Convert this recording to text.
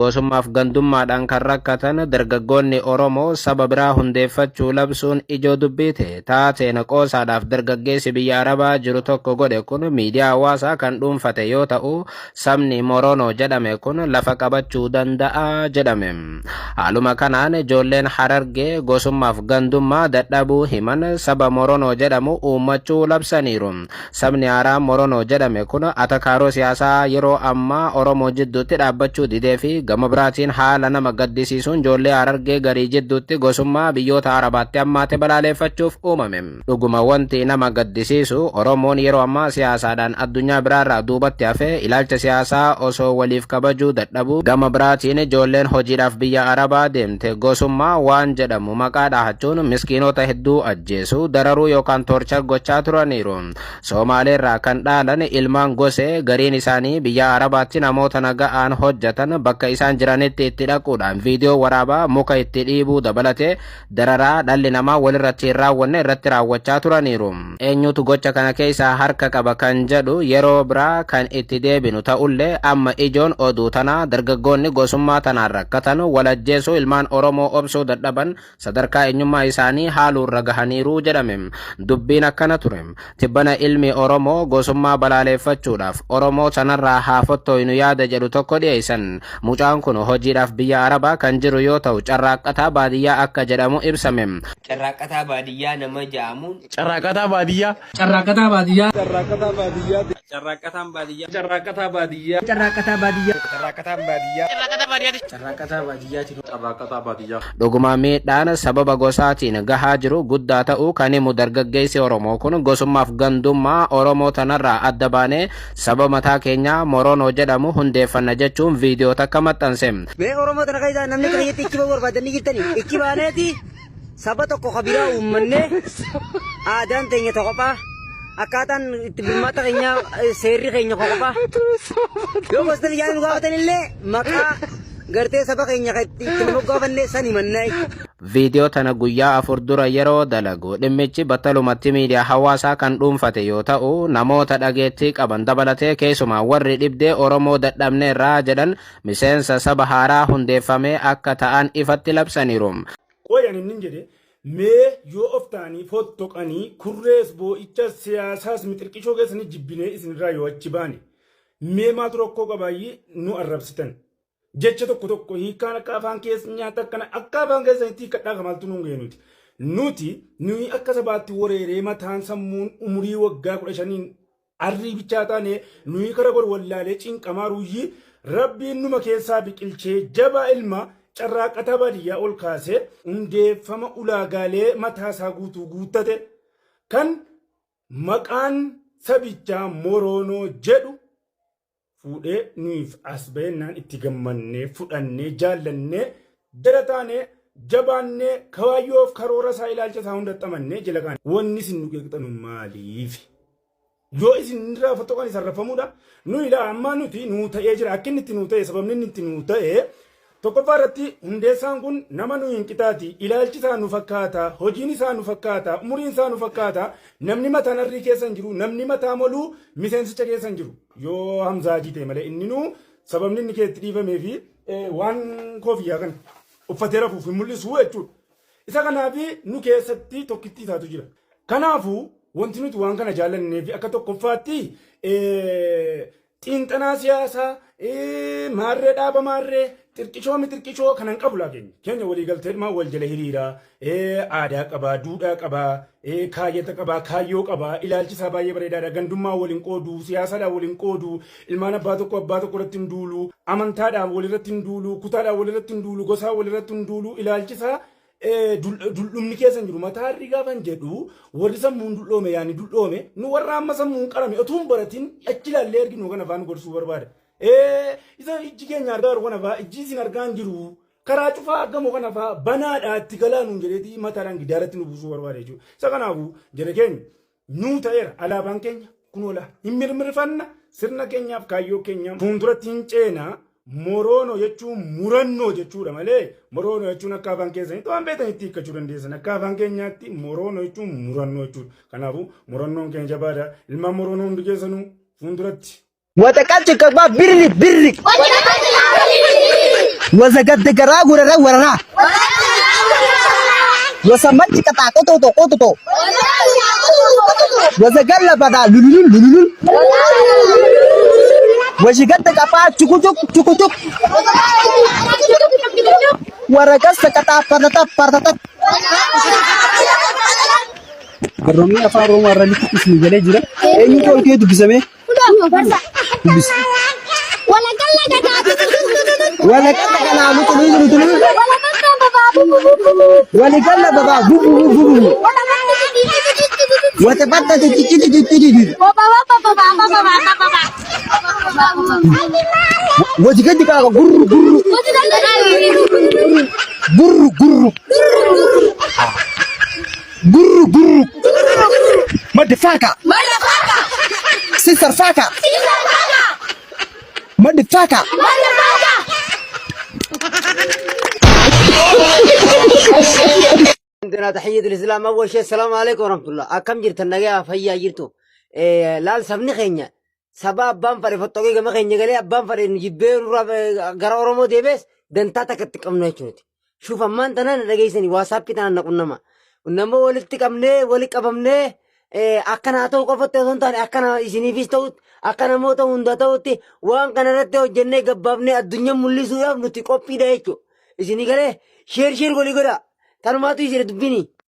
Gosummaaf gandummaadhaan kan rakkatan dargaggoonni Oromoo saba biraa hundeeffachuu labsuun ijoo dubbii ta'e. Taateen qoosaadhaaf dargaggeessi biyya Arabaa jiru tokko godhe kun miidiyaa hawaasaa kan dhuunfate yoo ta'u, sabni Moronoo jedhame kun lafa qabachuu danda'a jedhame. Haaluma kanaan ijoolleen Harargee gosummaaf gandummaa dadhabuu himan saba Moronoo jedhamu uummachuu labsaniiru. Sabni haaraan Moronoo jedhame kun atakaaroo siyaasaa yeroo ammaa Oromoo jidduutti dhaabbachuu didee fi gama biraatiin haala nama gaddisiisuun ijoollee Harargee garii jidduutti gosummaa biyyoota Arabaatti hammaate balaaleeffachuuf uumame. Dhuguma wanti nama gaddisiisu Oromoon yeroo ammaa siyaasaadhaan addunyaa biraarraa duubatti hafee ilaalcha siyaasaa osoo waliif kabajuu dadhabu, gama biraatiin ijoolleen hojiidhaaf biyya Arabaa deemte gosummaa waan jedhamu maqaa dhahachuun miskiinota hedduu ajjeesuu, dararuu yookaan torture gochaa turaniiru. Soomaaleerraa kan dhaalan ilmaan gosee gariin isaanii biyya Arabaatti namoota naga'aan hojjetan bakka isaan jiranitti itti dhaquudhaan viidiyoo waraabaa muka itti dhiibuu dabalatee dararaa dhalli namaa walirratti hin raawwanne irratti raawwachaa turaniiru. Eenyutu gocha kana keessaa harka qaba kan jedhu yeroo biraa kan itti deebinu ta'ullee, amma ijoon oduu tanaa dargaggoonni gosummaa tanaan rakkatan walajjeesuu ilmaan Oromoo obsuu dadhaban sadarkaa eenyummaa isaanii haaluurra gahaniiru jedhame. Dubbiin akkana ture. Tibbana ilmi Oromoo gosummaa balaaleeffachuudhaaf Oromoo sanarraa haa fottoynu yaada jedhu tokko dhiyeessan. Mucaan kun hojiidhaaf biyya Arabaa kan jiru yoo ta'u, Carraaqqataa Baadiyyaa akka jedhamu ibsame. Carraaqqataa Baadiyyaa nama ja'amuun. Carraaqqataa Baadiyyaa. Carraaqqataa Baadiyyaa. Carraaqqataa Baadiyyaa. Carraaqqataan Baadiyyaa. Carraaqqataa Baadiyyaa. Carraaqqataa Baadiyyaa. Carraaqqataan Baadiyyaa. Carraaqqataa Baadiyyaati. Carraaqqataa Baadiyyaati. Carraaqqataa Baadiyyaa. Dhuguma miidhaan sababa gosaatiin gahaa jiru guddaa ta'uu kan himu dargaggeessi Oromoo kun, gosummaaf gandummaa Oromoo tanarraa adda baanee saba mataa keenyaa Moronoo jedhamu hundeeffanna jechuun viidiyoo takka maxxanse. Mee Oromoo tana keessaa namni akka kiyyatti ichi ba'uu barbaadan ni jirtanii? Ichi baaneeti saba tokko ka biraa uummannee, aadaan teenya tokko qophaa, akkaataan itti bulmaata keenyaa, seerri keenya kophaa. Yoo gosta biyyaa nu gaafatan illee maqaa gartee saba keenya kan itti moggaafanne san himannaa jechuudha. Viidiyoo tana guyyaa 4 dura yeroo dalagu dhimmichi battalumatti miidiyaa hawaasaa kan dhuunfate yoo ta'u, namoota dhageettii qaban dabalatee keessumaa warri dhibdee Oromoo dadhabneerraa jedhan miseensa saba haaraa hundeeffamee akka ta'an ifatti labsaniiru. Qoy ani inni jedhe, mee yoo of ta'anii fottoqanii kurrees boo'icha siyaasaas mixirqishoo keessanii jibbinee isinirraa yoo achi baane, mee maaltu rakkoo qabaayyi nu arrabsitan? Jecha tokko tokko hiikkaan akka afaan keessa nyaata akkana akka afaan keessanitti hiikkadhaa ka maaltu nuun ga'e nuti. Nuti nuyi akka sabaatti wareeree mataan sammuun umurii waggaa 15n arrii bichaa taane, nuyi kara gor wallaalee cinqamaa ruuyyii rabbiin numa keessaa biqilchee jabaa ilma Carraaqqataa Baadiyyaa ol kaasee hundeeffama ulaagaalee mataa isaa guutuu guuttate kan maqaan sabichaa Moroonoo jedhu fuudhee nuyiif as bahennaan itti gammannee fudhannee jaallannee jala taanee jabaannee kaayyoof karoora isaa ilaalcha isaa hunda xamannee jala kaane. Wanni isin nu qeeqxanu maaliif? Yoo isin irraa fottoqan isan rafamuudha. Nu ilaa ammaa nuti nuu ta'ee jira. Akka inni itti nuu ta'e, sababni inni itti nuu ta'e, tokkoffaa irratti Hundeessaan kun nama nu hin qixaati. Ilaalchi isaa nu fakkaata. Hojiin isaa nu fakkaata. Umuriin isaa nu fakkaata. Namni mataan arrii keessa hin jiru. Namni mataa moluu miseensicha keessa hin jiru. Yoo Hamzaa Hajii ta'e malee, inni nuu sababni inni keetti dhiifamee fi waan koofiyyaa kana uffatee rafuuf hin mul'isu jechuudha. Isa kanaaf nu keessatti tokkittii isaatu jira. Kanaafuu wanti nuti waan kana jaallannee fi akka tokkoffaatti xiinxanaa siyaasaa, maarree dhaaba maarree xirqishoo mixirqishoo kanan qabu laa keenya. Keenya waliigalteedhuma wal jala hiriiraa, aadaa qabaa, duudhaa qabaa, kaayyata qabaa, kaayyoo qabaa, ilaalchi isaa baay'ee bareedaadha. Gandummaa waliin qoodu, siyaasaadhaan waliin qoodu, ilmaan abbaa tokko abbaa tokko irratti hin duulu, amantaadhaan walirratti hin duulu, kutaadhaan walirratti hin duulu, gosaan walirratti hin duulu, ilaalchi isaa duldhumni keessa hin jiru. Mataarri gaafan jedhu warri sammuun dul'oome yaani dul'oome, nu warra amma sammuun qarame otuu hin baratin achi ilaallee arginu kana afaan gorsuu barbaada. Isa ijji keenya argaa jiru kana fa'aa ijji isin argaa hin jiru. Karaa cufaa argamu kana fa'aa banaadhaa itti galaa nuun jedheeti mataadhaan gidaaratti nu buusuu barbaada jechuudha. Isa kanaafuu jara keenya nuu ta'eera, alaabaan keenya kunoola hin mirmirfanna, sirna keenyaaf kaayyoo keenya fuulduratti hin ceena. Moroono jechuun murannoo jechuudha malee moroono jechuun akka afaan keessanitti waan beektanitti hiikkachuu dandeessan. Akka afaan keenyaatti moroono jechuun murannoo jechuudha. Kanaafuu murannoon keenya jabaadha. Ilmaan moroonoo hundi keessanuu fuulduratti. Wata qalchi kabaa birri birri. Wazagadda garaa gurara warara. Wasamachi kataa qototo qototo. Wazagalla badaa lululul lululul. Washigadda qafaa chukuchuk chukuchuk. Waraqassa qataa partata partata. Barroomni afaan Oromoo irra litti isin galee jira. Eenyutu ol ka'ee dubbisame? Dubbisi. Walakalla kanaa lutu lutu lutu. Walikalla babaa bu bu bu bu. Watafatta cici cici cici. Wajigadi kaa gurru gurru. Gurru gurru. Gurru gurru. Motherfucker. Sister fucker. Motherfucker. عندنا تحية الإسلام. أول شيء السلام عليكم ورحمة الله. أكم جرت النجاة فيا جرتو إيه لال سبني خينيا سبا أبان فري فتوكي كما خينيا قالي أبان فري نجيبه غرا أورمو ديبس دنتا تكتك أمنا يچونتي. شوف أمان تنا نرجعيسني واتساب كي تنا نقولنا ما nama walitti qabnee walitti qabamnee akkana haa ta'u qofatti osoo hin taane akkana isiniifis ta'utti akka namoota hunda ta'utti waan kana irratti hojjennee gabbaafnee addunyaa mul'isuudhaaf nuti qophiidha jechuudha. Isinii galee share share godhi godha. Tanumaatu isin dubbini.